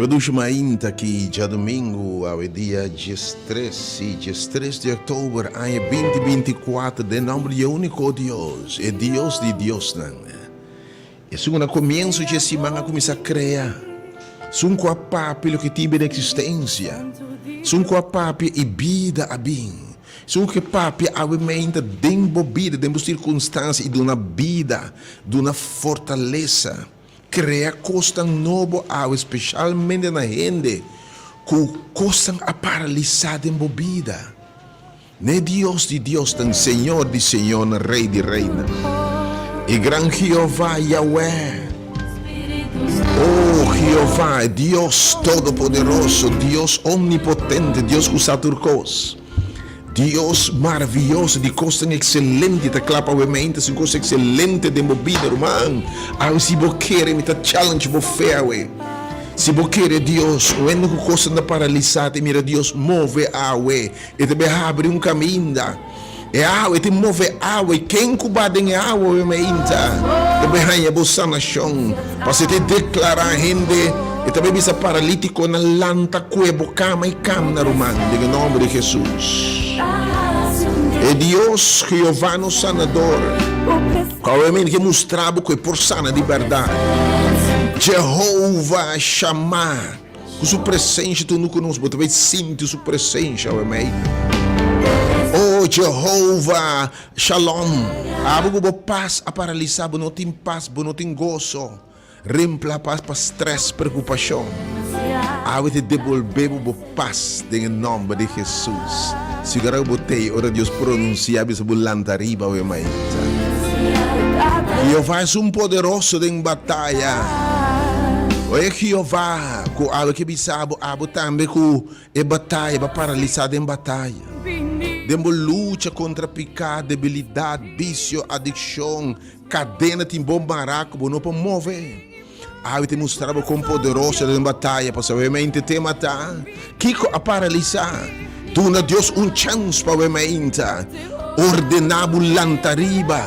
Riba dushi mainta ki djadumingu, awe dia diestres, si, diestres di oktober aña binti bintikuater, den nòmber di e úniko Dios, e Dios di diosnan, esun ku na komienso dje siman a kuminsá krea, esun ku a papia loke tin bini eksistensia, esun ku a papia i bida a bin, esun ku ke papia awe mainta den bo bida, den bo sirkunstansia i duna bida, duna fortalesa. Krea kosnan nobo awe speshalmente na hende ku kosnan a paralisá den bo bida. N'e Dios di diosnan, Señor di señornan, Rei di reinan, e gran Jehová, Yahweh. O Jehová, e Dios Todopoderoso, Dios Omnipotente, Dios ku sa tur kos. Dios maraviyoso di kosnan ekselente ta kla pa awe ta hasi un kos ekselente den bo bida ruman awe si bo kere mi ta challenge bo fe awe si bo kere Dios wende ku kosnan ta paralisa te mira Dios move awe e ta bin habri un kaminda e awe te move awe ken ku ba den e awe awe meinta ta bin haña bo sanashon pasobra e ta deklara hende e ta bin bisa paralitikonan lanta kue bo kama i kamna ruman den e nòmber di Hesus e Dios Jehová nos sanador ku awe meinta ke mustra bo ku e por sana di bèrdat Jehová Shamá. Ku su presensia tunu ku nos, bo ta bai sinti su presensia awe mei. Oh Jehovah, Shalom. Abo ku bo pas a paralisá, bo no tin pas, bo no tin goso. Rempla pas pa strès, preokupashon. Awe te debolbé bo bo pas den e nòmber di Hesus. Sigurá ku bo t'ei ora Dios pronunsiá bisa bo lanta riba awe mainta. Jehovah es un poderoso den bataya. Oye Jehová, ku awe ke bisa bo, abo tambe ku e bataya ba paralisá den bataya. Den bo lucha kontra piká, debilidat, bisio, adikshon, kadena tin bo mará ku bo no por move. Awe ta mustra bo kon poderoso den bataya, pasobra awe mainta tema ta, Kiko a paralisá? Duna Dios un chèns pa awe mainta ordená bo lanta riba.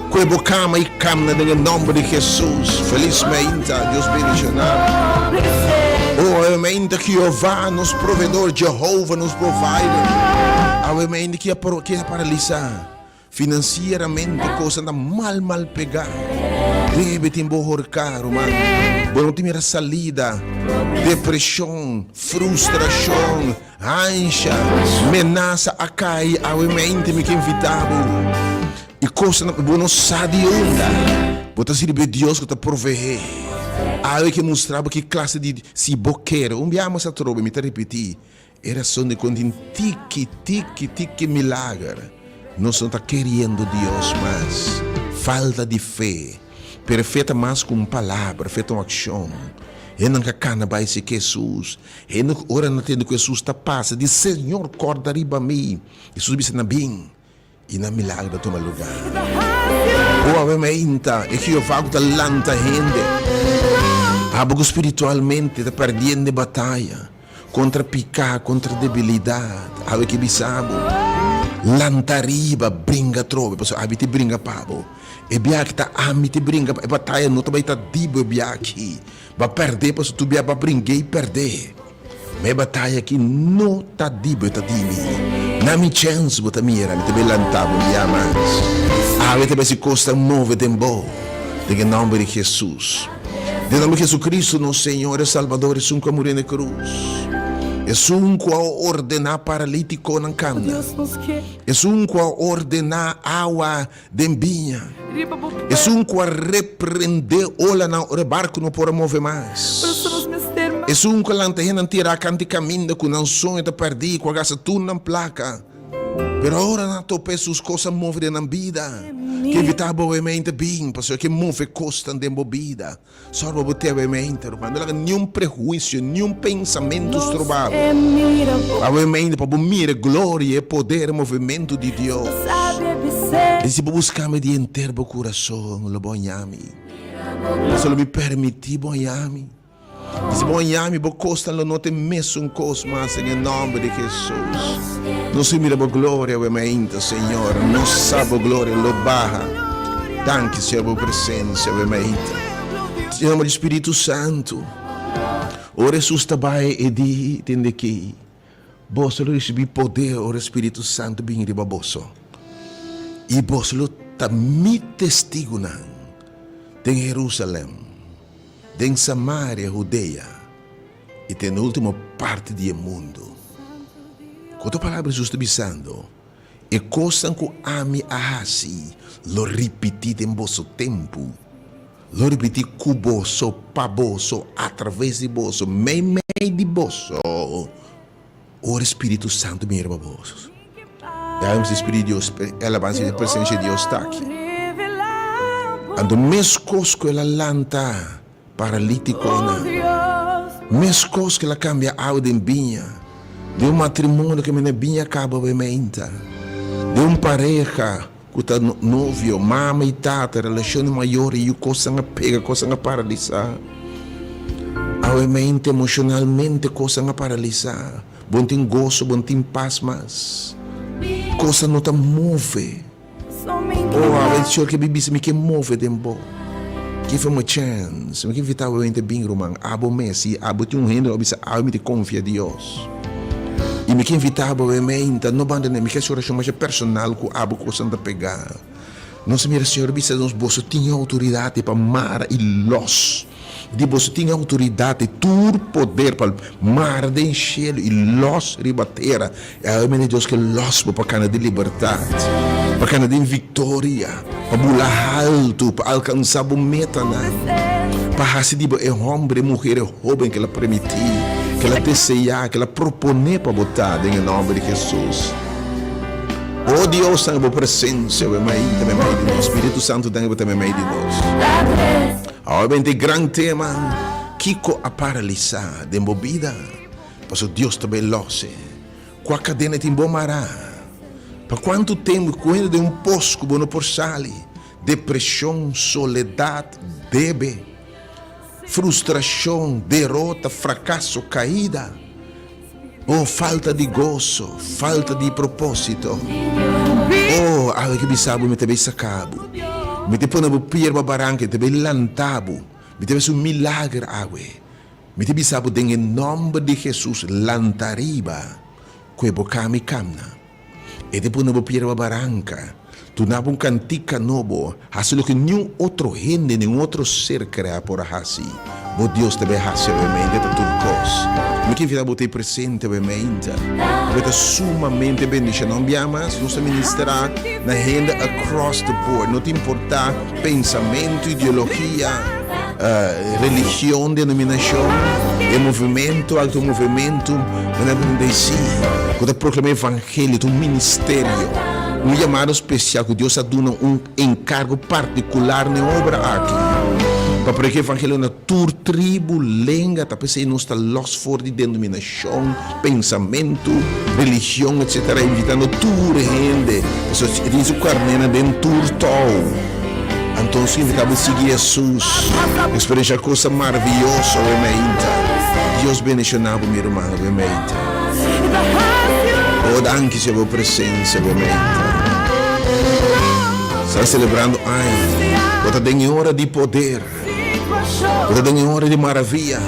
Kue bo kama i kamna den e nòmber di Hesus. Felis meinta, Dios bendishoná bo. Oh, awe meinta Jehová nos proveedor, Jehovah nos provider. Awe meinta ki a ki a paralisá financieramente kosnan ta mal mal pegá. Debe tin bo horká, ruman. Bo no tin mira salida. Depreshon, frustrashon. Ansha, menasa a kai awe mente mi ke invita bo i kosnan ku bo no sa di unda bo ta sirbi Dios ku ta proveé awe ke mustra bo ki klase di si bo kere un bia mas atrobe mi ta ripiti e rason di kon tin tiki tiki tiki milager nos no ta keriendo Dios mas falta di fe pero fe ta mas ku un palabra fe ta un akshon hendenan ka kana bai si Hesus. Hende ku ora nan tende ku Hesus ta pasa, di, Señor, kòrda riba mi. Hesus bisa nan, Bin, i nan milagro ta tuma lugá. O awe mainta, e Jehová ku ta lanta hende. Abo ku spiritualmente ta pèrdiendo e bataya kontra piká, kontra debilidat, awe ke bisa bo, Lanta riba, bringa atrobe, pasobra abi ta bringa pa bo. E biaha ta ami ta bringa pa bo, e bataya no ta bai ta di bo e biaha aki. Ba pèrdè paso tur bia ba bring'é i pèrdè. Ma e bataya aki no ta di bo, e ta di mi. Na mi chèns bo ta mira, mi ta bai lanta bo un bia mas. Awe ta bai si kos ta move den bo, den e nòmber di Hesus. Den nòmber di Hesukristu nos Señor e Salbador, esun ku a muri na e krus, esun ku a ordená paralítikonan kanda, esun ku a ordená awa Den biña. Esun ku a reprendé olanan ora e barku no por a move mas. Esun ku a lanta hendenan tirá kanti kaminda ku nan soño ta pèrdí, ku a gasta tur nan plaka. Pero ora nan a topa Hesus, kos a move den nan bida. Ke invitá bo awe mente bin, pasobra ke move kosnan den bo bida. Sòru pa bo tebe mente, ruman. No laga niun prehuisio, niun pensamentu stroba bo. Awe mente pa bo mira e gloria, e poder, e movementu di Dios. I si bo buska mi di henter bo kurason, lo bo haña mi. Pasobra lo mi permití bo haña mi. I si bo haña mi, bo kosnan lo no ta e mesun kos mas den e nòmber di Hesus. Nos a mira bo gloria awe mainta, Señor. Nos sa bo gloria lo baha. Danki, Señor, pa bo presencia awe mainta. Den nomber di Spiritu Santu. Ora Hesus ta bai, e di, Tende aki, boso lo risibí poder ora Spiritu Santu bini riba boso, i boso lo ta mi testigunan den Herusalèm, den Samaria, Hudea i te na último parti di e mundu. Ku otro palabra Hesus ta bisando, E kosnan ku ami a hasi lo ripití den boso tempu, lo ripití ku boso, pa boso, atraves di boso, meimei di boso, ora e Spiritu Santu bini riba boso. Ya vemos e Spiritu di Dios, e alabansa di e presensia di Dios ta aki. Anto meskos ku el a lanta paralítikonan, meskos ku el a kambia awa den biña, Den un matrimonio ke mene biña kaba bo e meinta. Den un pareha ku ta novio, mama i tata, relashon di mayor i yu kosnan a pega, kosnan a paralisá. Awe meinta emoshonalmente kosnan a paralisá. Bo no tin goso, bo no tin pas mas. Kosnan no ta move. Oh, awe Señor ke bi bisa mi ke move den bo. Give him a chance. Mi ke invita bo hende bin ruman. Abo mes, si abo tin un hende lo bisa awe mi te confia Dios. I mi ke invita bo e meinta no bandone. Mi ke hasi oracion masha personal ku abo kosan ta pega. Nos a mira Señor bisa nos boso tin e autoridad pa mara i los. Di boso tin outoridat i tur poder pa mara den shelu i lòs riba tera. I awe mene Dios ke lòs bo pa kana den libertat, pa kana den viktoria, pa bula haltu, pa alkansá bo metanan, pa hasi di bo e hòmber, e muher, e hóben ke el a permití, ke el a deseá, ke el a proponé pa bo ta, den e nòmber di Hesus. O Dios, tanga bo presensia awe mainta meimei di nos. Spiritu Santu tanga bo ta meimei di nos. Awe benta e gran tema, Kiko a paralisá den bo bida? Pasobra Dios ta bai lòs e. Kua kadena tin bo mará? Pa kuantu tempu ku hende den un pos ku bo no por sali? Depreshon, soledat, debe, frustrashon, derota, frakaso, kaida. Oh, falta di goso, falta di propósito. Oh, awe ke bisa bo, mi ta bay saca bo. Mi ta pone bo pia riba baranca, mi ta bay lanta bo. Mi ta bay haci un milager awe. Mi ta bisa bo den e nomber di Jesus, lanta riba, cu e bo cama y camna. E ta pone bo pia riba baranka, duna bo un kantika nobo, hasi loke niun otro hende, niun otro ser krea por a hasi. Bo Dios ta bai hasi awemente ta tur kos. Mi ke invitá bo ta ei presente awemente. Bo ta sumamente bendishoná. Un bia mas, nos ta ministrá na hende across the board. No ta importá pensamentu, ideologia, religion, denominashon, e movementu, alto movementu, manera ku ta desi, ku ta proklamá e evangelio, ta un ministerio, un yamado spesial ku Dios a duna un enkargo partikular na e obra aki, pa prediká e evangelio na tur tribu, lenga, ta p'esei nos ta lòs for di denominashon, pensamentu, religion, etsetera, invitando tur hende, pasobra e tin su karnénan den tur tou. Anto nos invita bo sigui Hesus, experiencia cosa maravilloso awe meinta. Dios bendiciona bo mi ruman awe meinta. Oh danki Señor bo presencia awe meinta. Sta celebrando aña. Bo ta den e ora di poder. Bo ta den e ora di maravilla.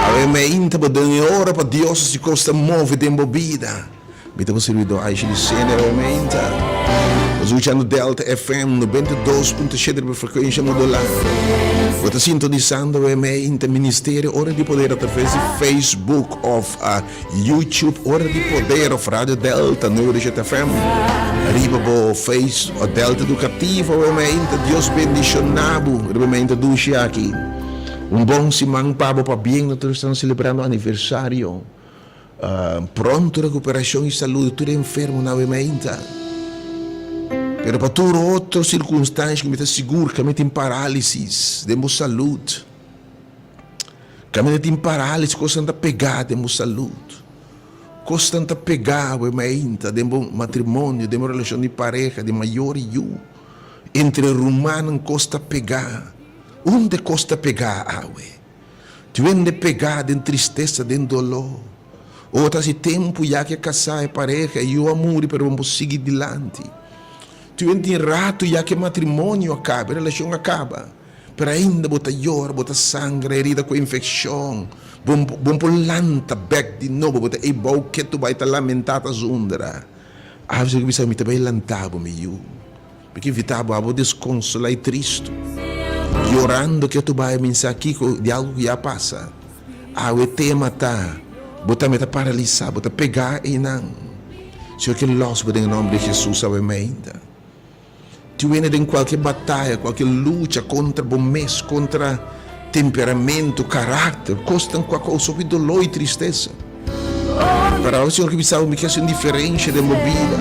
Awe meinta bo den e ora pa Dios haci cos ta move den bo bida. Mi ta bo sirbidor Aisha di Sene Hermenta. Bo ta skuchando Delta FM 92.7 riba frekuensha modulá. Bo ta sintonisando Hermenta Ministerio Ora di Poder atraves di Facebook òf YouTube Ora di Poder òf Radio Delta 97 FM riba bo Face Delta Edukativo Hermenta. Dios bendishoná bo riba Hermenta dushi aki. Un bon siman pa bo pabien nos ta selebrando aniversario. Pronto recuperacion y salud di tur enfermo na awe mainta. Pero pa tur otro circunstancia cu mi ta sigur cu mi tin paralisis den bo salud. Caminda tin paralisis, cosnan ta pega den bo salud. Cosnan ta pega awe mainta den bo matrimonio, den bo relacion di pareha, di mayor y yu. Entre rumannan cos ta pega. Unda cos ta pega awe? Twende pegá den tristesa, den doló. O ta hasi tempu ya ku e kasá, e pareha, e yu a muri pero bo por sigui dilanti. Twende tin ratu ya ku e matrimonio a kaba, e relashon a kaba. Pero ainda bo ta yora, bo ta sangra, herida ku infekshon. Bo bo por lanta bèk di nobo, bo ta ei bou ketu bai ta lamentá, ta zundra. Awe Señor bisa, mi ta bai lanta bo, mi yu. Mi ke invitá bo, abo deskonsolá i tristu, yorando ketu bai, mi sa kiko di algu ku ya pasa. Awe tema ta, bo tambe ta paralisá, bo ta pegá einan. Señor ke lòs bo den e nòmber di Hesus awe meinta. Tin wende den kualke bataya, kualke lucha kontra bo mes, kontra temperamentu, karakter, kosnan ku a kousa hopi doló i tristesa. Pero awe Señor ke bisa bo, mi ke hasi un diferensha den bo bida.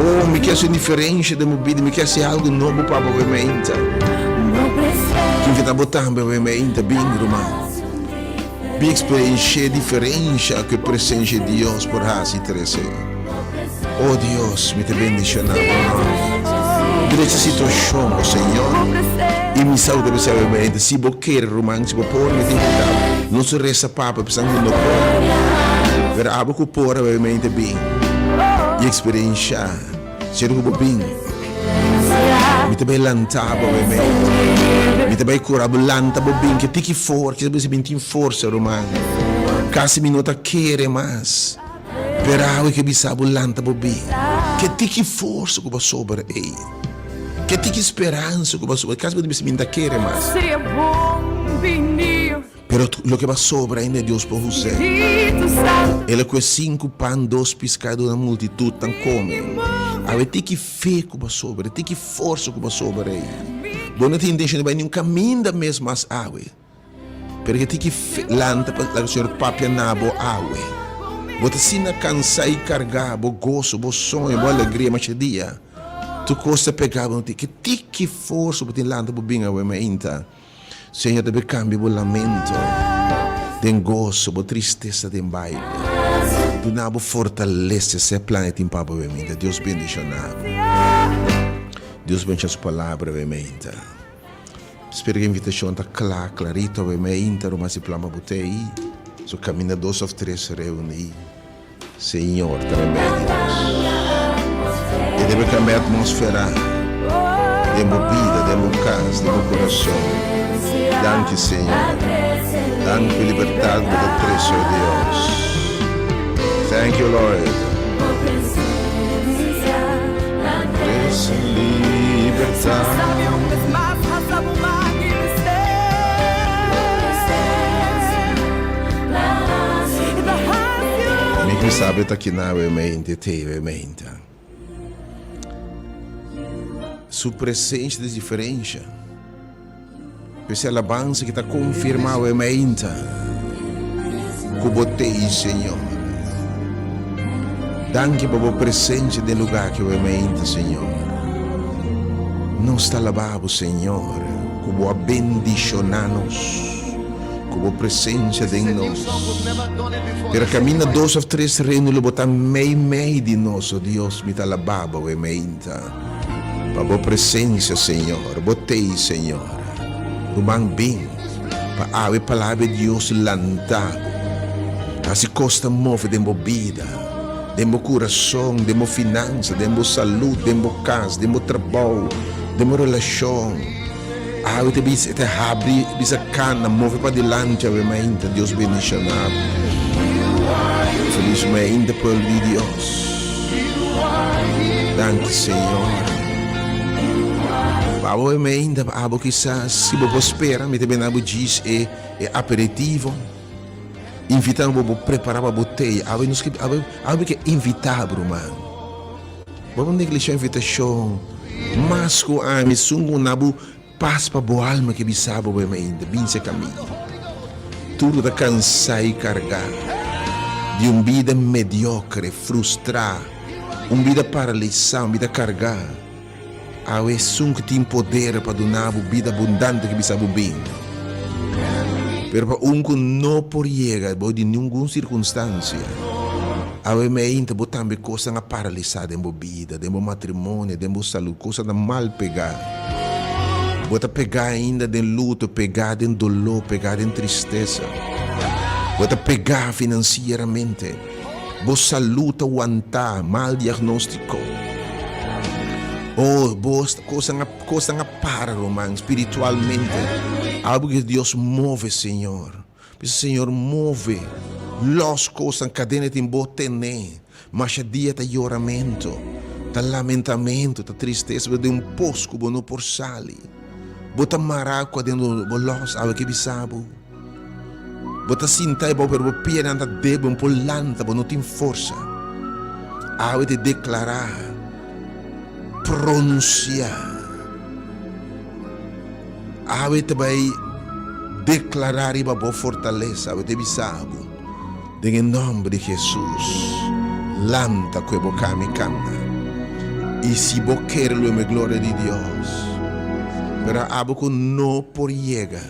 Oh, mi ke hasi un diferensha den bo bida, mi ke hasi algu nobo pa bo awe-meinta. Ke invita bo tambe awe-meinta, bin ruman. Bin eksperenshia e diferensha ku e presensha di Dios por hasi i trese. O Dios, mi ta bendishoná bo nòmber. Drecha situashon, o Señor, i mi sa ku ta bisa awe Si bo kere, ruman, si bo por, mi ta invitá bo. Nos resa Papa, pensando ku no por, pero abo ku por awe bin i eksperenshá. Sero ku bo bin, mi ta bai lanta bo awe Mi ta bai kura bo, lanta bo bin, ke tiki for, kisa bo bisa mi tin forsa, ruman. Kasi mi no ta kere mas. Pero awe ke bisa bo lanta bo bin. Ke tiki forsa ku bo sobra ei. Ke tiki speransa ku bo sobra. Kasi bo ta bisa mi no ta kere mas. Pero loke bo a sobra ainda Dios por us'é. El a kue sinku pan, dos piská duna multitutnan kome. Awe tiki fe ku bo a sobra, tiki forsa ku bo a sobra ei. Bo no tin intenshon di bai niun kaminda mes mas awe. Pero ke tiki fe lanta pa laga Señor papia na bo awe. Bo ta asina kansá i kargá, bo goso, bo soño, bo alegria masha dia. Tur kos ta pegá bo no tin. Ke tiki forsa bo tin lanta bo bin awe mainta. Señor ta bay cambia bo lamento den goso, bo tristesa den baile. Duna bo fortalesa, esei e plan e tin pa bo bemita. Dios bendiciona bo. Dios bendiciona su palabra bemita. Spero ku e invitacion ta cla, clarito bemita. Ruman si plan pa bo ta ei. So caminda dos of tres reuni. Señor ta meimei di nos. E debe cambia atmosfera den bo bida, den bo cas, den bo curason. Danki Señor. Danki pa e libertad bo ta trece, oh Dios. Thank you Lord. Trece libertad. Mi ku sabi ta kina we mente te we mente. Su presencia ta diferencia. P'esei alabansa ki ta konfirmá we mente ku bo t'ei, Señor. Danki pa bo presencia den lugar aki we mente, Señor. Nos ta alabá bo, Señor, ku bo a bendishoná nos. Ku bo presensia den nos. Pero kaminda dos òf tres reuni lo bo ta mei mei di nos, o Dios, mi ta alabá bo awe meinta pa bo presensia, Señor. Bo t'ei, Señor. Ruman, bin pa awe Palabra di Dios lanta bo. Hasi kos ta move den bo bida, den bo kurason, den bo finansa, den bo salud, den bo kas, den bo trabou, den bo relashon. Awe ta bisa e ta habri bisa kana move padilanti awe mainta Dios bendiciona bo feliz mainta pueblo di Dios danki Señor pa awe mainta pa abo kisas si bo por spera mi ta bina bo djis e e aperitivo invita bo bo prepara pa bo tei awe nos ke awe awe mi ke invita bo ruman Bo no neglisha invitashon mas ku ami esun ku na bo pas pa bo alma ke bisa bo bo mainta bin seka mi. Tur ku ta kansa i kargá di un bida mediokre, frustrá, un bida paralisá, un bida kargá. Awe esun ku tin poder pa duna bo bida abundante ke bisa bo bin. Pero pa un ku no por yega bou di ningun sirkunstansia, awe meinta bo tambe kosnan a paralisá den bo bida, den bo matrimonio, den bo salud, kosnan ta mal pegá. Bo ta pegá ainda den luto, pegá den doló, pegá den tristesa. Bo ta pegá finansieramente. Bo salú ta wantá mal diagnóstiko. Oh, bo kosnan a kosnan a para ruman spiritualmente. Awe bo ke Dios move Señor. Bisa Señor move, los kosnan kadena tin bo tene. Masha dia ta yoramentu, ta lamentamentu, ta tristesa, bo ta den un pos ku bo no por sali. Bo ta mará ku aden bo los awe ke bisa bo. Bo ta sinta ebou pero bo pianan ta débil, bo no por lanta, bo no tin forsa. Awe ta deklará, pronunsiá. Awe ta bai deklará riba bo fortalesa, awe ta bisa bo, den e nòmber di Hesus, lanta ku e bo kami kanda. I si bo kere lo e gloria di Dios. Pero abo ku no por yega.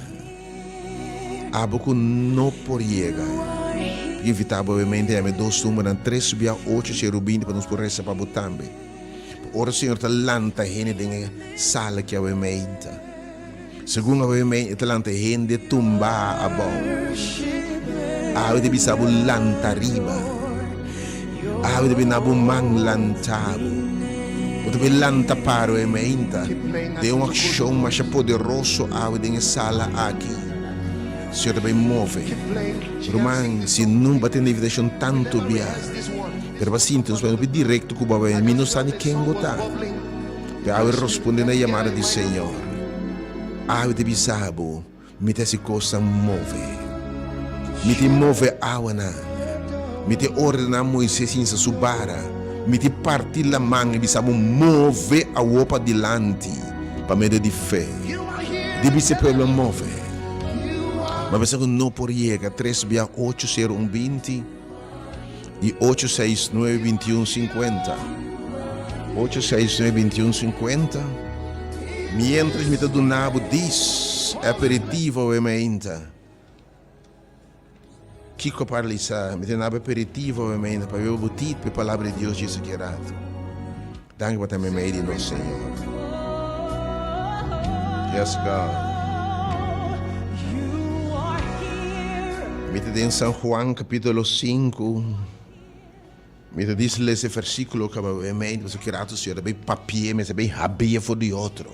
Abo ku no por yega. Mi invitá bo obviamente yama e dos numbernan tres bia ocho sero binti pa nos por resa pa bo tambe. Ora Señor ta lanta hende den e sala ki awe meinta. Segun awe meinta e ta lanta hende tumbá abou. Awe ta bisa bo lanta riba. Awe ta bini na bo man lanta bo. Bo ta bin lanta paro e meinta den un akshon masha poderoso awe den e sala aki. Señor ta bin move. Ruman, si nunca a tende invitashon tantu bia, pero bo a sinti nos bai hopi direkto ku bo a bai, mi no sa ni ken bo ta. Pero awe responde na e yamada di Señor. Awe ta bisa bo. Mi ta hasi kosnan move. Mi tin move awanan. Mi tin ordená Moises hinsa su bara. Mi tin parti laman i bisa bo move awor padilanti pa medio di fe. Di bisa e pueblo move. Ma pensa ku no por yega tres bia ocho sero un binti. I ocho seis nuebe bintiun sinkuenta. Ocho seis nuebe bintiun sinkuenta. Mientras mi ta duna bo dis aperitivo awe mainta. Kiko paralisa? Mi ta duna bo aperitivo awe mainta pa bebe bo tit pa e palabra di Dios djis aki rato. Danki pa ta meimei di nos, Señor. Yes, God. Mi ta den San Juan capítulo 5. Mi ta dis lesa e versículo kaba e meinte, pasobra ki rato Señor ta bay papi'é, mester bay habi'é for di otro.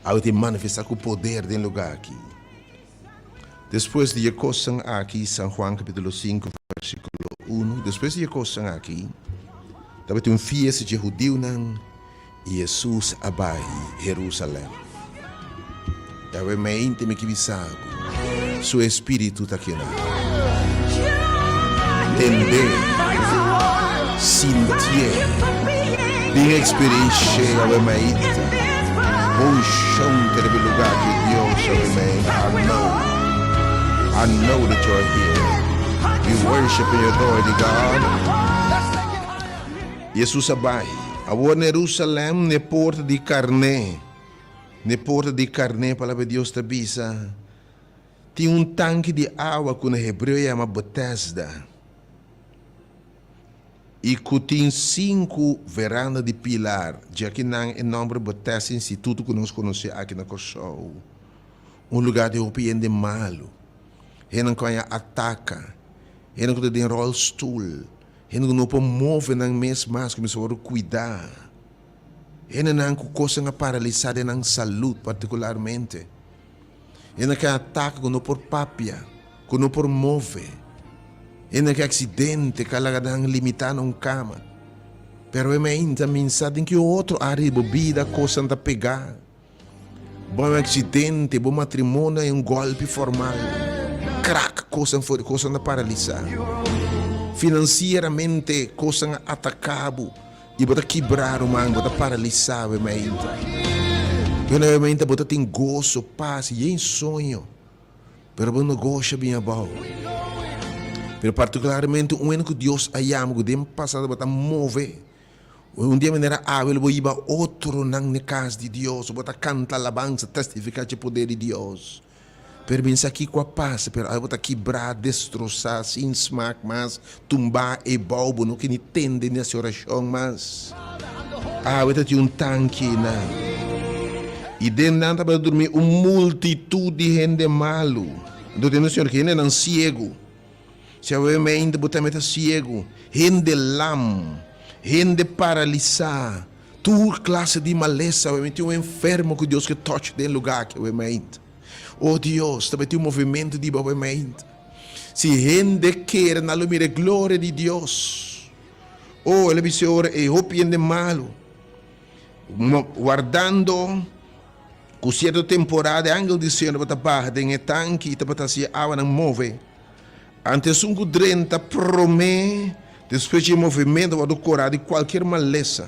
Awe ta manifestá ku poder den lugá aki. Despues di e kosnan aki, San Juan kapítulo sinku versíkulo unu, despues di e kosnan aki, tabatin un fiesta dje hudiunan, i Hesus a bai Herusalèm. Yahweh meinte mi ki bisa bo, Su Espíritu ta kina. Tend'é, sintié, bin eksperensh'é Yahweh meinte. Bo unshon ta riba e lugá ki Dios a remain I know I know that you are here We worship in your authority God Jesus a bai awor na Jerusalem na e porta di karné na e porta di karné palabra di Dios ta bisa tin un tanki di awa ku na hebreo yama Betesda. I ku tin sinku veranda di pilar, dje aki nan e nòmber Bethesda Instituto ku nos konosé aki na Kòrsou. Un lugá di hopi hende malu, hendenan ku haña ataka, hende ku ta den ròlstul, hende ku no por move nan mes mas, ku mester wòrdu kuidá, hendenan ku kosnan a paralisá den nan salud partikularmente, hendenan ku haña ataka ku no por papia. Ku no por move. Hende ku aksidente ka laga nan limitá na un kama. Pero e mainta minsa den ki otro área di bo bida kosnan ta pegá. Bo un aksidente, bo matrimonio a un gòlpi formal. Krak, kosnan for, kosnan ta paralisá. Finansieramente kosnan a ataká bo i bo ta kibrá, ruman, bo ta paralisá e mainta. Pero e mainta bo ta tin goso, pas, yen soño. Pero bo negoshi a bin abou. Pero partikularmente un hende ku Dios a yama ku den pasado bo ta move. Un dia manera awe lo bo hiba otronan na e kas di Dios, bo ta kanta alabansa, testifiká dje poder di Dios. Pero bin sa kiko a pasa, pero awe bo ta kibrá, destrosá, sin smak mas, tumbá ebou, bo no ke ni tende ni hasi orashon mas. Awe ta tin un tanki einan. I den nan tabata durmi un multitut di hende malu. Anto tende Señor ki hendenan siegu. Si awe mainta bo tambe ta siegu. Hende lam, hende paralisá. Tur klase di malesa awe mi tin un enfermo ku Dios ke touch den lugá aki awe mainta. O Dios, ta tin un movementu di bo awe mainta. Si hende kere nan lo mira e gloria di Dios. O, el a bisa e ora ei hopi hende malu, wardando ku sierto temporada e angel di Señor tabata baha den e tanki i tabata hasi e awanan move. Anto esun ku drenta promé despues dje movementu a wòrdu korá di kualkier malesa.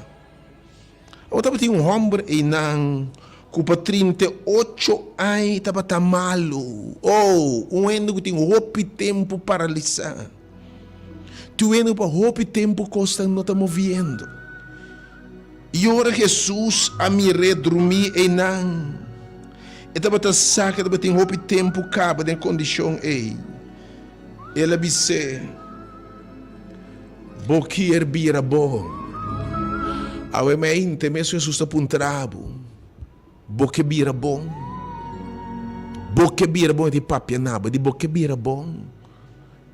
Awor tabatin un hòmber einan ku pa 38 aña tabata malu. Oh, un hende ku tin hopi tempu paralisá. Tin un hende ku pa hopi tempu kosnan no ta moviendo. I ora Hesus a mir'é drumí einan, e tabata sa ku e tabatin hopi tempu kaba den e kondishon ei. El a bis'é, Bo kier bira bon? Awe mente mesun Hesus ta puntra bo, Bo ke bira bon? Bo ke bira bon? E ta papia na bo, e di, Bo ke bira bon?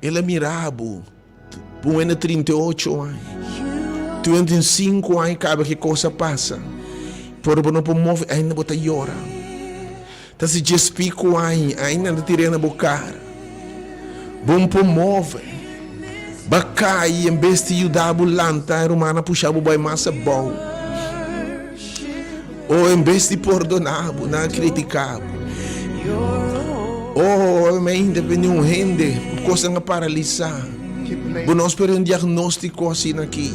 El a mira bo. Un hende 38 aña, 35 aña kaba ki kos a pasa, pero bo no por move, ainda bo ta yora. Ta si djes pico aña, ainda nan ta tira na bo kara. Bo no por move. Ba kai, en bes di yuda bo lanta, e rumannan a pusha bo bai mas abou. O en bes di pordoná bo, nan a kritiká bo. O ainda bini un hende ku kosnan a paralisá. Bo no spera un diagnóstiko asina aki.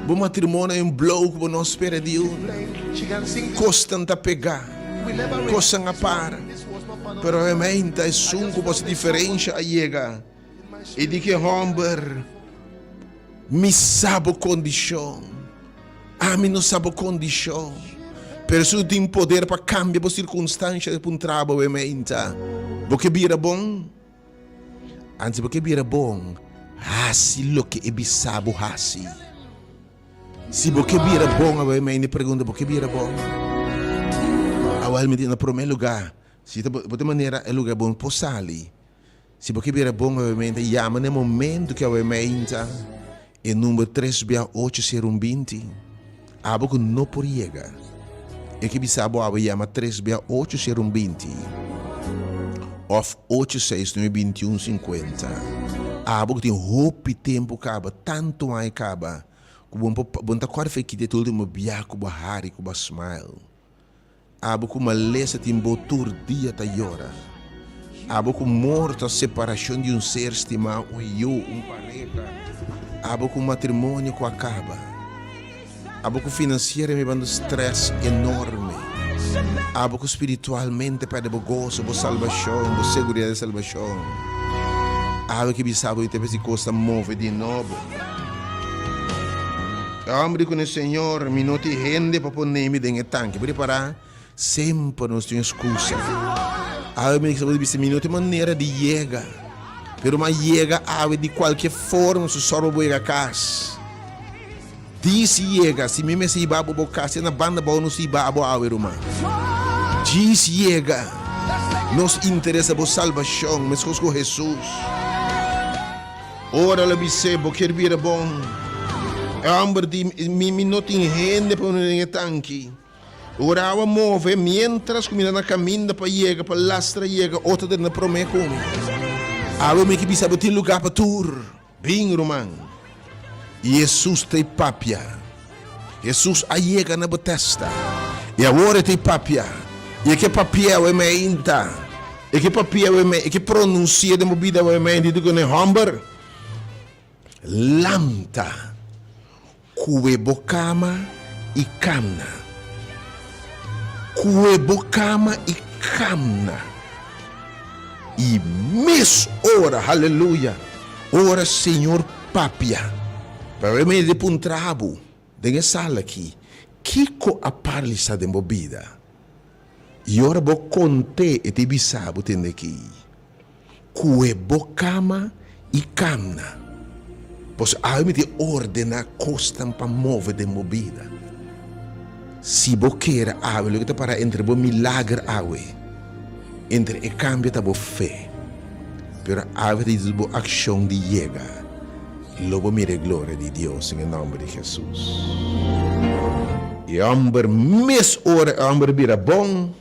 Bo matrimonio a un blow ku bo no spera di un. Kosnan ta pegá, kosnan a para. Pero ainda esun ku bo hasi diferensha a yega. I di ki hòmber mi sa bo kondishon. Ami no sa bo kondishon, pero Hesus tin poder pa kambia bo sirkunstansha i puntra bo e meinta, Bo ke bira bon? Antes bo ke bira bon, hasi loke e bisa bo hasi. Si bo ke bira bon, awe meinta pregunta, Bo ke bira bon? Awel mi di na promé lugá, si ta bo ta manera e lugá bon por sali. Si bo ke bira bon awemente, yama na e momento ku awemeinta e number tres bia ocho sero un 20. Abo ku no por yega, e ke bisa bo awe yama tres bia ocho sero un 20 òf ocho seis nuebe 21 50. Abo ku tin hopi tempu kaba, tantu aña kaba, ku bo bo no ta kòrda fe kita e ultimo bia ku bo hari, ku bo a smile. Abo ku malesa tin bo tur dia ta yora. Abo ku morto a separashon di un ser stimá, un yu, un pareha. Abo ku matrimonio ku a kaba. Abo ku finansieramente banda strès enorme. Abo ku spiritualmente pèrdè bo goso, bo salbashon, bo seguridat di salbashon. Abo ke bisa bo di te bes di kos ta move di nobo. E hòmber di kuné, Señor, mi no tin hende pa pone mi den e tanki. Bo ripará? Semper nos tin eskusa. Awe mi ta bisa, mi no tin manera di yega. Pero mi a yega awe di kualke forma, su sòru bo yega kas. Dis yega, si mi mester hiba bo bo kas, te na banda bou nos hiba bo awe, ruman. Djis yega. Nos interesa bo salbashon, meskos ku Hesus. Ora el a bis'é, Bo kier bira bon? E hòmber di, Mi, mi no tin hende pa pone den e tanki. Ora awa move, miéntras ku mi ta na kaminda pa yega, pa lastra yega, otro ta na promé ku mi. Awe mi ke bisa bo tin lugá pa tur. Bin, ruman. I Hesus ta e papia. Hesus a yega na Betesda, i awor e ta e papia. I e ke papia awe meinta. E ke papia awe mei, e ke pronunsia den bo bida awe meinta, i di ku ne, Hòmber, lanta, kue bo kama i kamna. Kue bo kama i kamna. I mes ora, haleluya, ora Señor papia, pero e mester puntra bo den e sala aki, kiko a paralisa den bo bida? I ora bo kont'é, e ta bisa bo tende aki, Kue bo kama i kamna. Pasobra awe mi tin ordená kosnan pa move den bo bida. Si bo kere awe, loke ta para entre bo milager awe, entre e kambio ta bo fe. Pero awe ta di bo akshon di yega, lo bo mira e gloria di Dios den e nòmber di Hesus. E hòmber mes ora e hòmber bira bon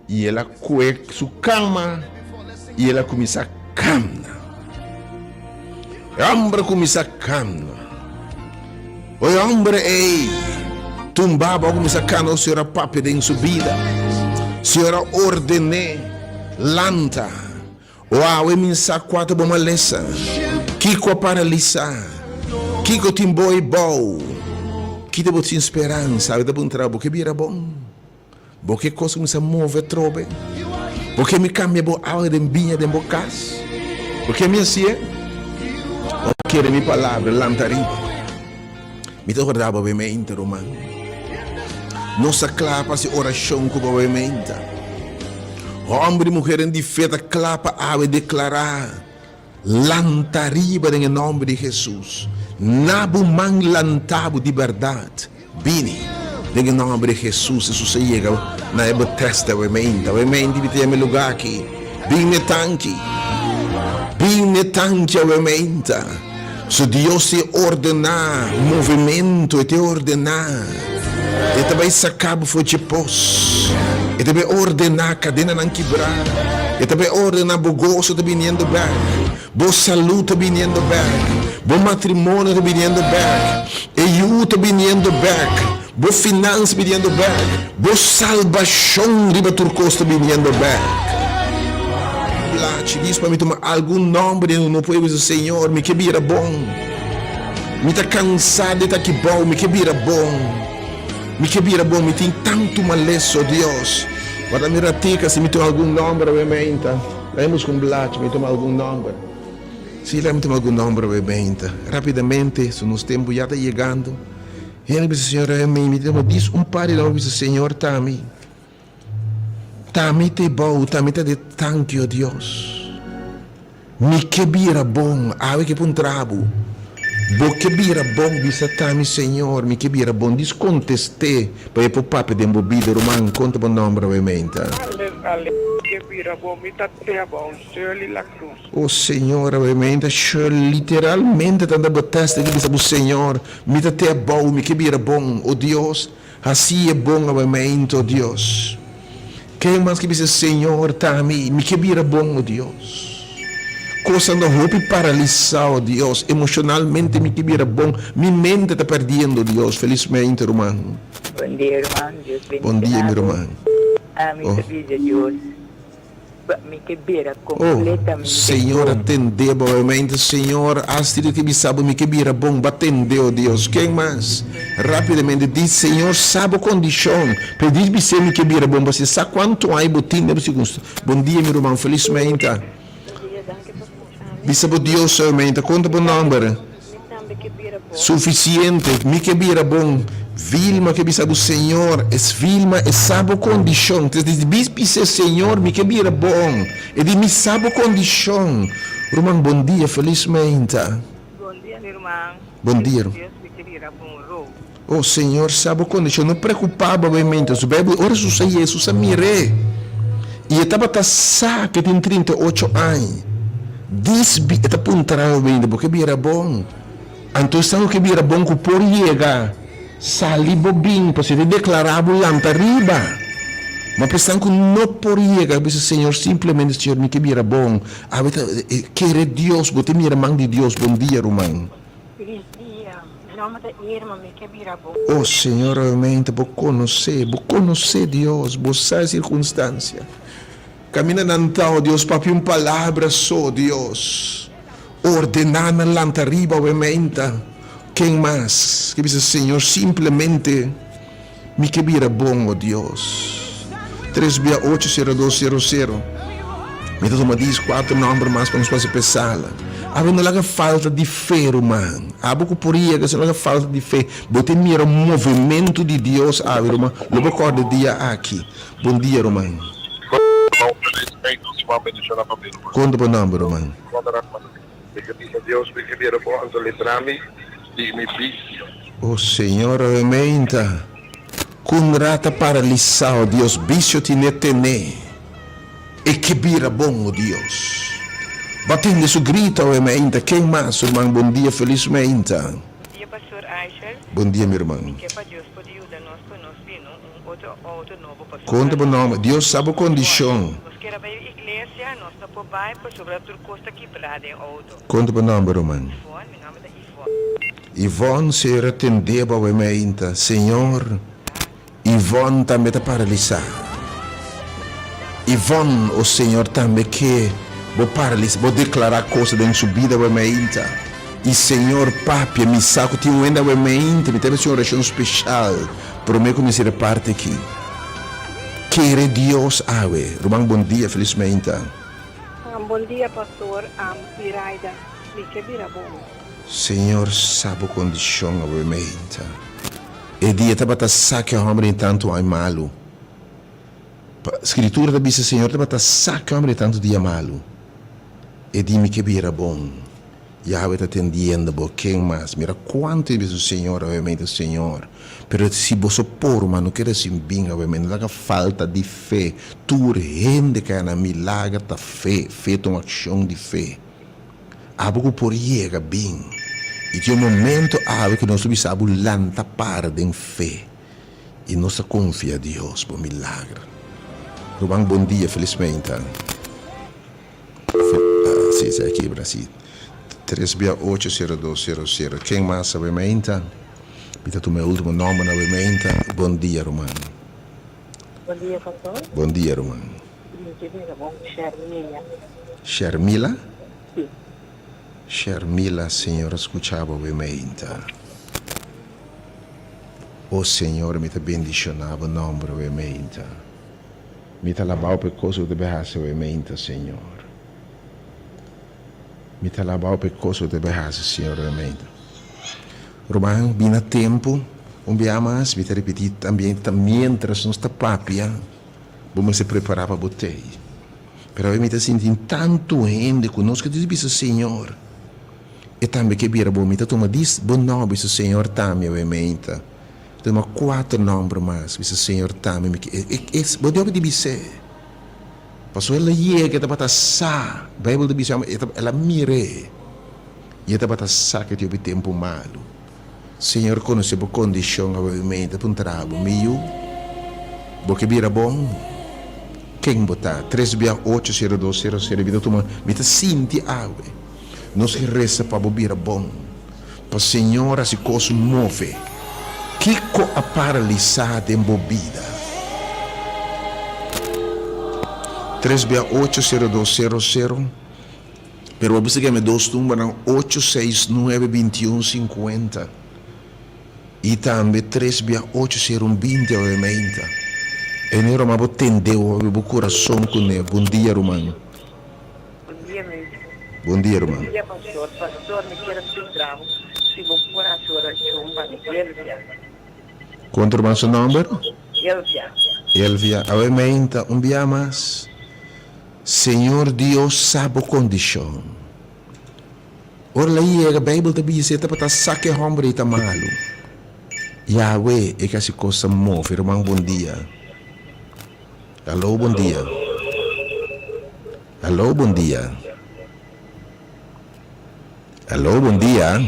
i el a kue su kama i el a kuminsá kamna. E hòmber a kuminsá kamna. O e hòmber ei tumbá bo a kuminsá kana o Señor a papia den su bida. Señor a orden'é, Lanta. O awe mi sa kua ta bo malesa, kiko a paralisá, kiko tin bo ei bou, kita bo tin speransa, awe ta puntra bo ke bira bon, bo ke kos kuminsá move atrobe, bo ke mi kambia bo awa den biña den bo kas, bo ke mi hasié? O kere mi palabra, lanta riba. Mi ta warda bo bementa, ruman. Nos ta kla pa hasi orashon ku bo bementa. Hòmber i muhernan di fe ta kla pa awe deklará, Lanta riba den e nòmber di Hesus. Na bo man lanta bo di bèrdat. Bini, den e nòmber di Hesus. Hesus a yega na e Betesda awe meinta. Awe meinta mi ta yama e lugá aki. Bin n'e tanki. Bin n'e tanki awe meinta. Su Dios te ordená movementu, e te ordená. E ta bai saká bo for dje pos. E ta bai ordená kadenanan kibrá. E ta bai ordená bo goso ta biniendo bèk, bo salú ta biniendo bèk, bo matrimonio ta biniendo bèk, e yu ta biniendo bèk, bo finans biniendo bèk, bo salbashon riba tur kos ta biniendo bèk. Plachi dis pa mi tuma algun nòmber di no por bisa, Señor, mi ke bira bon. Mi ta kansá di ta aki bou, mi ke bira bon. Mi ke bira bon, mi tin tantu malesa, o Dios. Wata mi ratica si mi tuma algun nòmber awe meinta. Laga mi buska un blachi, mi tuma algun nòmber. Si, laga mi tuma algun nòmber awe meinta. Rapidamente, su nos tempu ya ta yegando. Hende bisa, Señor, awe mi, mi ta dis un par di nòmber, bisa, Señor, ta mi. Ta mi te bou, ta mi ta de tanki, o Dios. Mi ke bira bon, awe ke puntra bo. Bo ke bira bon, bisa ta mi, Señor, mi ke bira bon. Dis kontest'é pa e por papia den bo bida, ruman, konta bo nòmber awe meinta. Ale, ale, mi ke bira bon, mi ta te abou, Shirley La Cruz. O Señor, awe meinta, Shirley literalmente ta anda bo tèst aki bisa bo, Señor, mi ta te abou, mi ke bira bon, o Dios. Hasi e bon awamento, o Dios. Ken mas ke bisa, Señor, ta mi, mi ke bira bon, o Dios. Kosnan ta hopi paralisá, o Dios. Emoshonalmente mi ke bira bon. Mi mente ta perdiendo, o Dios. Felismente, ruman. Bon dia, ruman. Dios Bon dia, bendiciona mi bo. ruman. Ami Oh. ta bisa Dios. Pa mi ke bira Oh, completamente Señor, bon. atendé bo obviamente, Señor, Astrid ke bisa bo mi ke bira bon, bo atendé, oh Dios. Ken mas? Rapidamente, di, Señor sa bo kondishon, pero di bis'é mi ke bira bon, pasobra e sa kuantu ai bo tin den bo sirkunstansia. Bon dia, mi ruman, felis meinta. Bon dia, danki pa skucha mi. Bisa bo Dios awe meinta, konta bo nòmber. Mi tambe ke bira bon. Sufisiente, mi ke bira bon. Vilma ke bisa bo Señor, es Vilma e sa bo kondishon. Te di bis bis'é Señor mi ke bira bon. E di mi sa bo kondishon. Ruman bon dia, felis meinta. Bon dia mi ruman. Bon dia. Dios mi ke bira bon ro. Oh Señor sa bo kondishon, no preokupa bo awe meinta. Su Bijbel ora Jesús a yega, Jesús a mir'é i e tabata sa ke tin 38 aña. Dis bi e ta puntra awe meinta, bo ke bira bon? Anto esnan ku ke bira bon ku por yega, sali bo bin, pasobra e ta deklará bo lanta riba. Ma pa esnan ku no por yega, bisa, Señor, simplemente, Señor, mi ke bira bon. Awe ta kere Dios, bo ta mira man di Dios. Bon dia, ruman. Felis dia. Mi nomber ta Irma, mi ke bira bon. Oh, Señor, obviamente bo konosé, bo konosé Dios, bo sa e sirkunstansia. Kaminda nan ta, oh Dios, papia un palabra so, Dios. Ordená nan lanta riba awe meinta. Ken mas ke bisa, Señor, simplemente mi ke bira bon, o Dios. Tres bia ocho sero dos sero sero. Mi ta tuma dies kuater nòmber mas pa nos pasa p'e sala. Abo no laga falta di fe, ruman. Abo ku por yega, si no laga falta di fe. Bo ta mira un movementu di Dios awe, ruman. Lo bo kòrda e dia aki. Bon dia, ruman. Konta bo nòmber, ruman. O Señor, awe-meinta, ku un rat a paralisá, o Dios, bisio tine tené, e ke bira bon, o Dios. Bo a tende su grito awe-meinta, ken mas, ruman? Bon dia, felis meinta. Bon dia, Pastor Aysel. Bon dia, mi ruman. Mi ke pa Dios por yuda nos. auto nobo pasobra Konta bo nòmber. Dios sa bo kondishon. Nos kier a bai iglesia, nos no por bai pasobra tur kos ta kibrá den auto. Konta bo nòmber, ruman. Ivonne, mi nòmber ta Ivonne. Ivonne, Señor a tendé bo awe meinta. Señor, Ivonne tambe ta paralisá. Ivonne, O Señor, tambe ke Bo paralisá, Bo deklará kos den su bida awe meinta. I Señor, papia, mi sa ku tin un hende awe meinta, mi ta hasi un orashon speshal promé ku mi sera parti aki. Kere Dios awe. Ruman, bon dia, felis meinta. Bon dia, pastor. Iraida, mi ke bira bon. Señor sa bo kondishon awe meinta. E dia tabata sa ku e hòmber di tantu ai malu. Pa Skritura ta bisa, Señor tabata sa ku e hòmber di tantu dia malu. E di mi ke bira bon. Yahweh ta tendiendo bo. Ken mas? Mira kuantu e bisa, Señor, awe Señor. Pero si boso por, ma no keda sin bin awe no laga falta di fe. Tur hende ku a na milager ta fe. Fe ta un akshon di fe. Abo ku por yega bin. I tin un momento awe ku nos ta bisa abo lanta para den fe i nos ta konfia Dios bo milager. Ruman bon dia felismente. Si si a kibra si. Tres bia ocho sero dos sero sero. Ken mas awe meinta? Mi ta tuma e ultimo nomber awe meinta. Bon dia ruman. Bon dia pastor. Bon dia ruman. Mi ke bira bon Shermila. Shermila? Si. Shermila, Señor a scucha bo awe meinta. O Señor, mi ta bendiciona bo nomber awe meinta. Mi ta alabao pa e cos cu ta bay haci awe meinta, Señor. Mi ta alabao pa e cos cu ta bay haci, Señor, awe meinta. Ruman, bina tempo, un bia mas, mi ta ripiti tambien, ta mientras nos ta papia, Bo mester prepará pa bo tei. Pero awe mi ta sinti tantu hende ku nos ke ta bisa, Señor, e tambe ke bira bo. Mi ta tuma dis bo nòmber, bisa, Señor, tambe awe meinta. Mi ta tuma kuater nòmber mas, bisa, Señor, tambe mi ke. E, e, bo debe di bis'é. Pasobra el a yega, e tabata sa. Beibel ta bisa, el a mir'é i e tabata sa ku e tin hopi tempu malu. Señor conoce bo condicion awe mi ta puntra bo, mi yu, bo ke bira bon? Ken bo ta? Tres bia ocho sero dos sero sero mi ta tuma, mi ta sinti awe. Nos ke resa pa bo bira bon, pa Señor haci cos move. Kico a paralisa den bo bida? Tres bia ocho sero dos sero sero. Pero bo bisa keme dos tumbanan ocho seis nuebe bintiun sinkuenta i tambe tres bia ocho sero un binti awe meinta. Ene roma bo tende hopi bo kurason kuné. Bon dia ruman. Bon dia mi. Bon dia ruman. Bon dia pastor. Pastor mi kier a puntra bo si bo por hasi orashon pa mi Elvia. Konta ruman su nomber? Elvia. Elvia awe meinta un bia mas. Señor Dios sa bo kondishon. Ora el a yega, Beibel ta bisa e tabata sa ku e hòmber ei ta malu. Yahweh e ke hasi kos ta move. Ruman, bon dia. Haló, bon dia. Haló, bon dia. Haló, bon dia.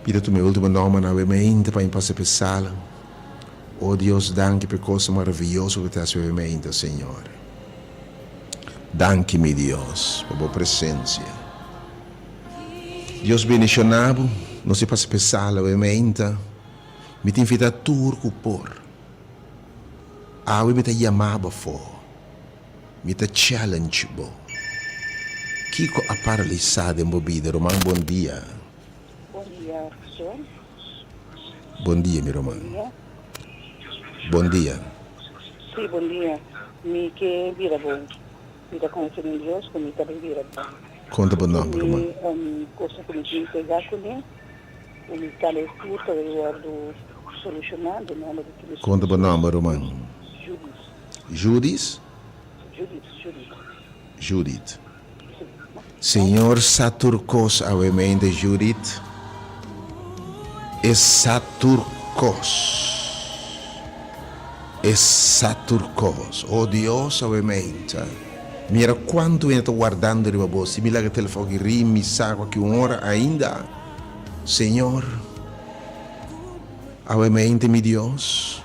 Pida tu mi ultimo nomber na awe mainta pa mi pasa p'e sala. O Dios, danki p'e cosa maraviyoso ku ta hasi awe mainta, Señor. Danki, mi Dios, pa bo presencia. Dios bendiciona bo. Nos a pasa p'e sala awe mainta. Mi ta invita tur ku por. Awe mi ta yama bo afó. Mi ta challenge bo. Kiko a paralisa den bo bida ruman bon dia. Bon dia pastor. Bon dia mi ruman. Bon dia. Si bon dia mi ke bira bon mi ta konfia den Dios ku mi ta bay bira bon. Konta bo nomber ruman. Mi cosa ku mi tin pega kuné ku mi ta tur ta bay wordo soluciona den nomber di Cristo. Konta bo nomber ruman. Judith. Judis? Judith, Judith. Judith. Señor sa tur kos awe mente Judith. E sa tur kos. E sa tur kos. Oh Dios awe mente. Mira kuantu hende ta wardando riba bo. Si mi laga telefon aki ring mi sa ku aki un ora ainda. Señor. Awe mente, mi Dios,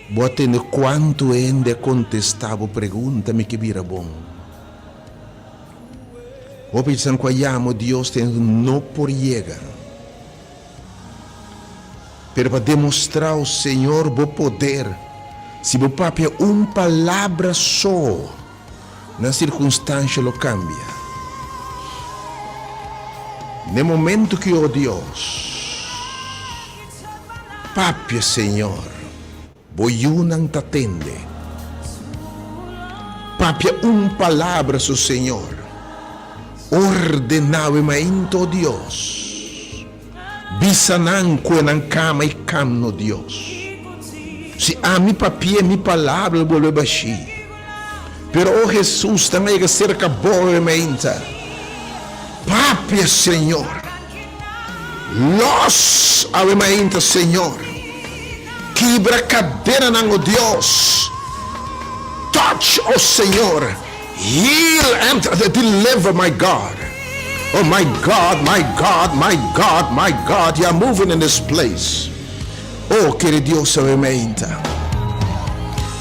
bo a tende kuantu hende a kontestá bo pregunta, Mi ke bira bon? Hopi esnan ku a yama Dios ten no por yega. Pero pa demostrá, o Señor, bo poder, si bo papia un palabra so, nan sirkunstansha lo kambia. N'e momentu ki, o Dios, papia, Señor, bo yunan ta tende. Papia un palabra so, Señor. Ordená we mainta, o Dios. Bisa nan ku e nan kama i kamno, Dios. Si ami papi'é, mi palabra lo bolbe bashí. Pero, o Hesus, nan a yega serka bo we mainta. Papia, Señor. Los awe mainta, Señor. Kibra kadenanan, o Dios. Touch, o Señor. Heal and deliver, my God. Oh, my God, my God, my God, my God, you are moving in this place. Oh, kere Dios awe mainta.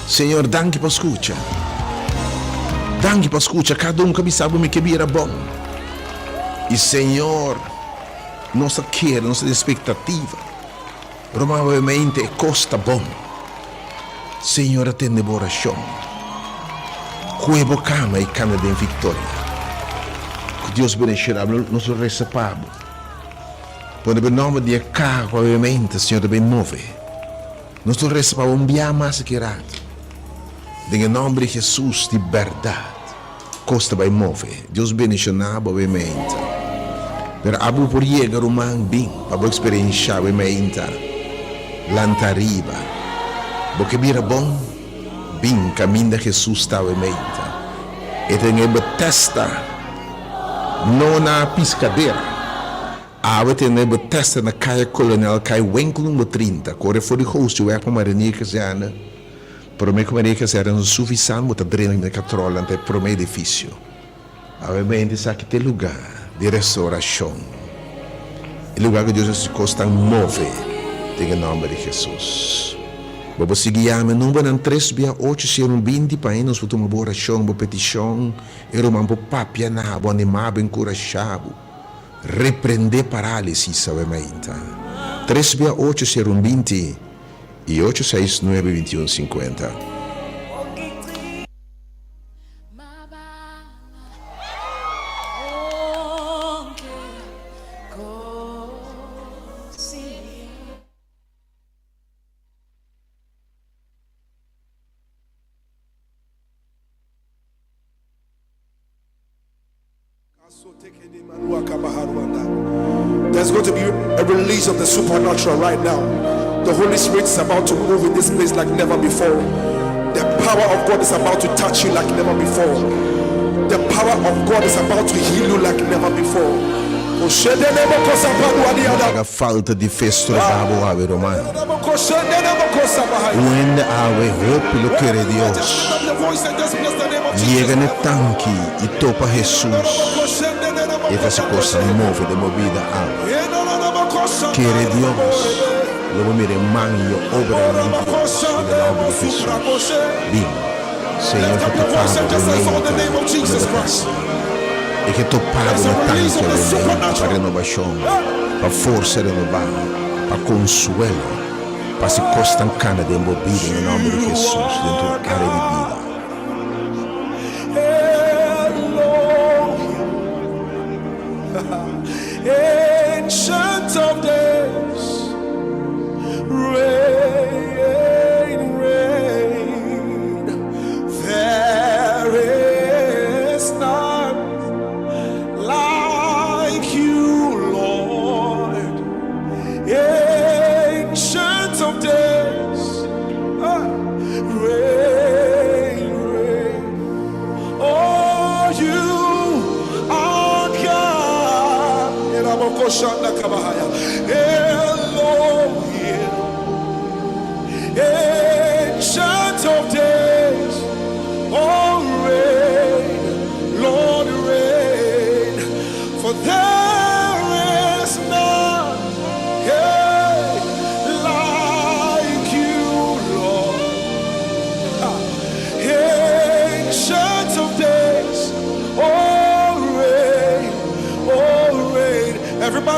Señor, danki pa skucha. Danki pa skucha kada un ku a bisa bo mi ke bira bon. I Señor, nos ta kere, nos ta den expectativa. Ruma obviamente e kos ta bon. Señor a tende bo orashon. Kue bo kama i kana den viktoria. Ku Dios bendishona bo. Nos lo resa pa bo. Pone bo nòmber den e kaha ku obviamente Señor ta bin move. Nos lo resa pa bo un bia mas aki rato. Den e nòmber di Jesus di bèrdat. Kos ta bai move. Dios bendishoná bo awe meinta. Pero abo por yega ruman bin pa bo eksperenshá awe meinta. Lanta ariba. Bo ke bira bon? Bin kaminda Jesus ta awe meinta. E ta den e Betesda, no na piskadera. Awe ta den e Betesda na Kaya Kolonel Kai Winkel number 30, kore for di Goosjeweg pa Marinier Kazerne. Prome ku Maria Kazerne no sufisan bo ta drenta na katròl ta e prome edifisio. Awe mente esaki ta e lugá di restaurashon, e lugá ku Dios a hasi kosnan move den e nòmber di Hesus. Bo por sigui yama e numbernan tres bia ocho sero un binti pa nos por tuma bo orashon, bo petishon, e ruman por papia na bo, animá bo, enkurashá bo, reprendé parálisis awe mainta. Tres bia ocho sero un binti. i ocho seis nuebe bintiun sinkuenta. There's going to be a release of the supernatural right now. The Holy Spirit is about to move in this place like never before. The power of God is about to touch you like never before. The power of God is about to heal you like never before. Laga falta di fe stroba bo awe ruman. Un hende awe hopi lo kere Dios. Yega n'e tanki i topa Hesus, e ta hasi kosnan move den bo bida awe. Kere Dios, lo bo mira e man i e obranan di Dios den e nòmber di Hesus. Bin, Señor ta topa bo den mente na bo kasa. E ke topa bo na tanki awe mente pa renobashon, pa forsa renobá, pa konsuelo. Pa si kosnan kana den bo bida den e nòmber di Hesus den tur área di bida. Ancient of days, reign, reign. Oh, you are God. Elohim, Ancient of days, oh, reign, Lord, reign. For there is none. Yeah.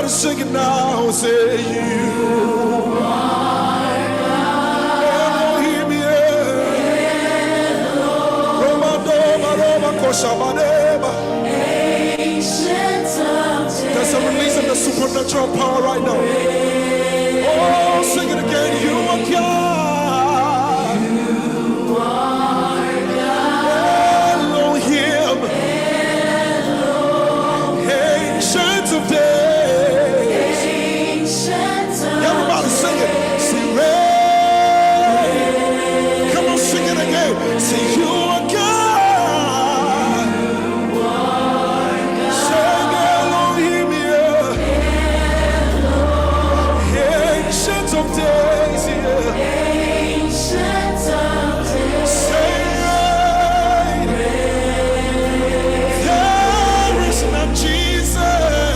Everybody sing it now. Say you are Elohim, yeah. Roma, Doma, Roma, Koshabaneba. There's a release of the supernatural power right now. Oh, sing it again. You are God. Elohim. Ancient of days. Everybody sing it. Say, reign. Come on, sing it again. Say, you are God. Sing Elohim, yeah. Ancient of days, yeah. Say, reign. There is none, Jesus.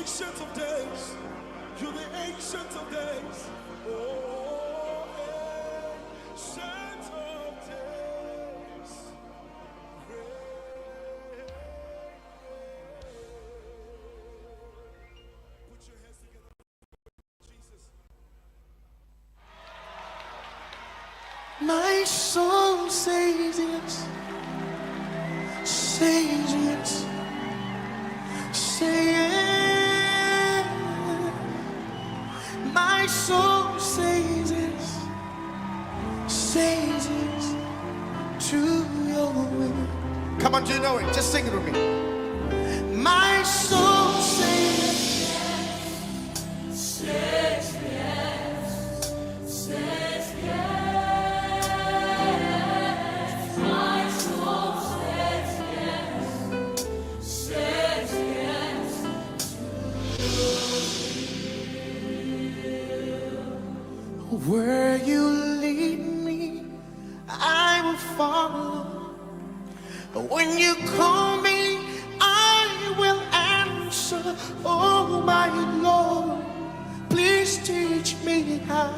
Ancient of Days. You're the Ancient of Days. Oh, Ancient of Days. Put your hands together for Jesus. My soul says yes, says yes, say yes. My soul says yes, says yes to your will. Come on, do you know it? Just sing it with me. My soul says Says yes, says yes. My soul says yes, says yes. Where you lead me, I will follow. When you call me, I will answer. Oh, my Lord, please teach me how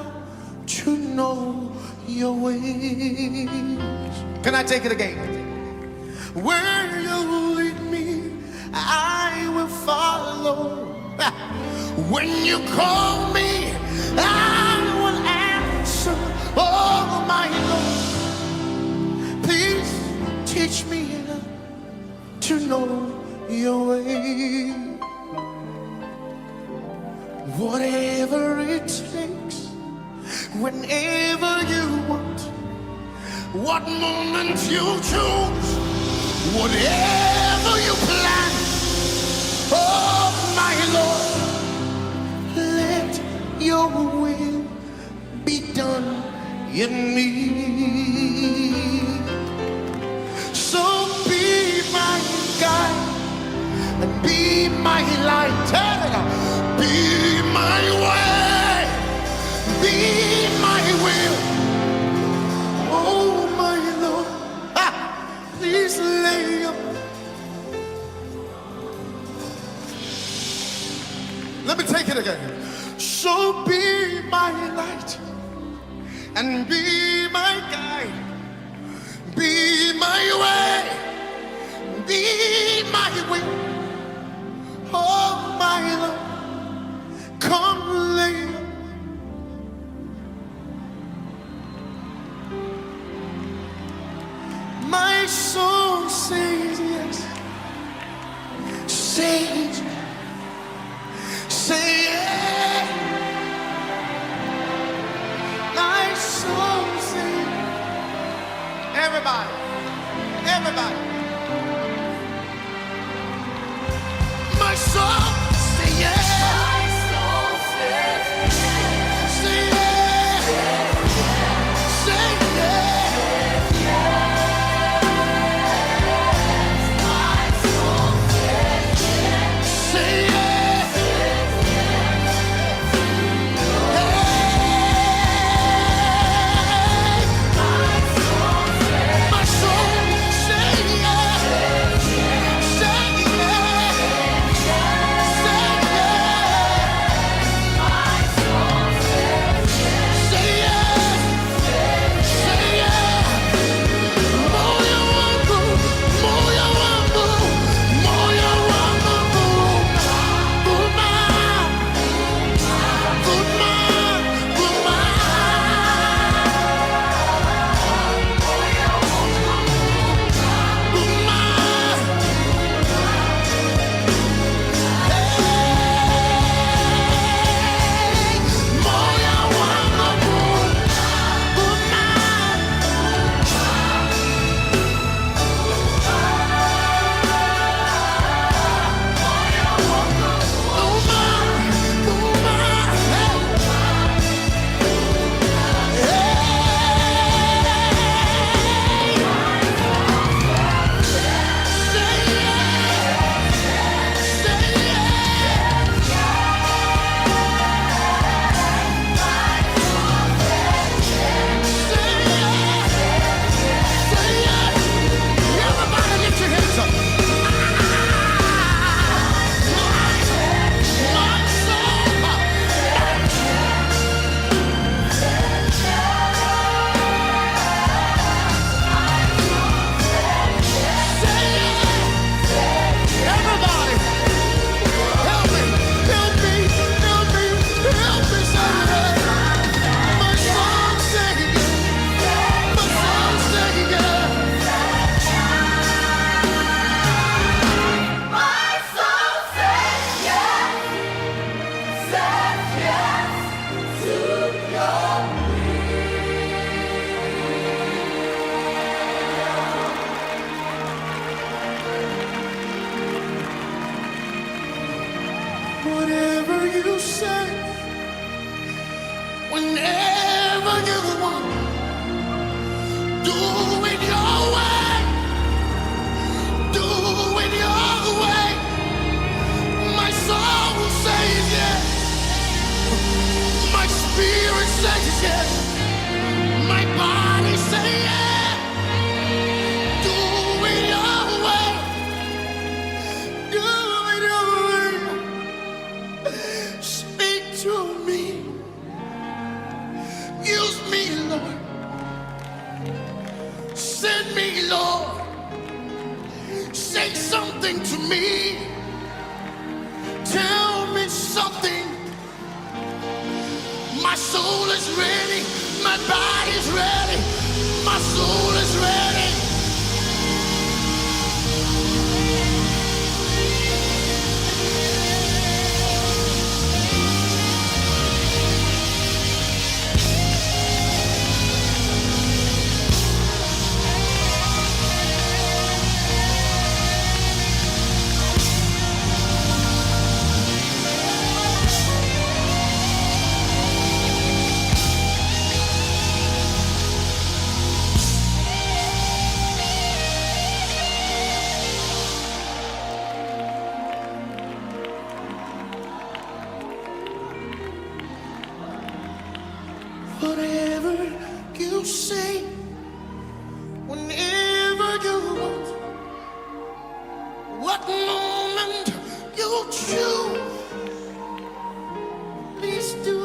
to know your ways. Can I take it again? Where you lead me, I will follow. When you call me, I will answer. Oh, my Lord, please teach me to know your way. Whatever it takes, whenever you want, what moment you choose, whatever you plan, oh my Lord, let your will be done in me. So be my guide and be my light, be my way, be my will. Oh my Lord, ah, please lay your. Let me take it again. So be my light and be my guide, be my way, be my will. Oh my Lord, come lay. My soul says yes, says, say yes. My soul says, Everybody, everybody. My soul say yes, My soul says say yes, say yes. My soul says Say yes. Hey. My soul says My soul. Whatever you say, whenever you want, do it your way. Do it your way. My soul says yes. My spirit says yes. My body says yes. Do it your way. Do it your way. Speak to me. Use me, Lord. Send me, Lord. Say something to me. Tell me something. My soul is ready. My body's ready. My soul is ready. Whatever you say, whenever you want, what moment you choose, please do.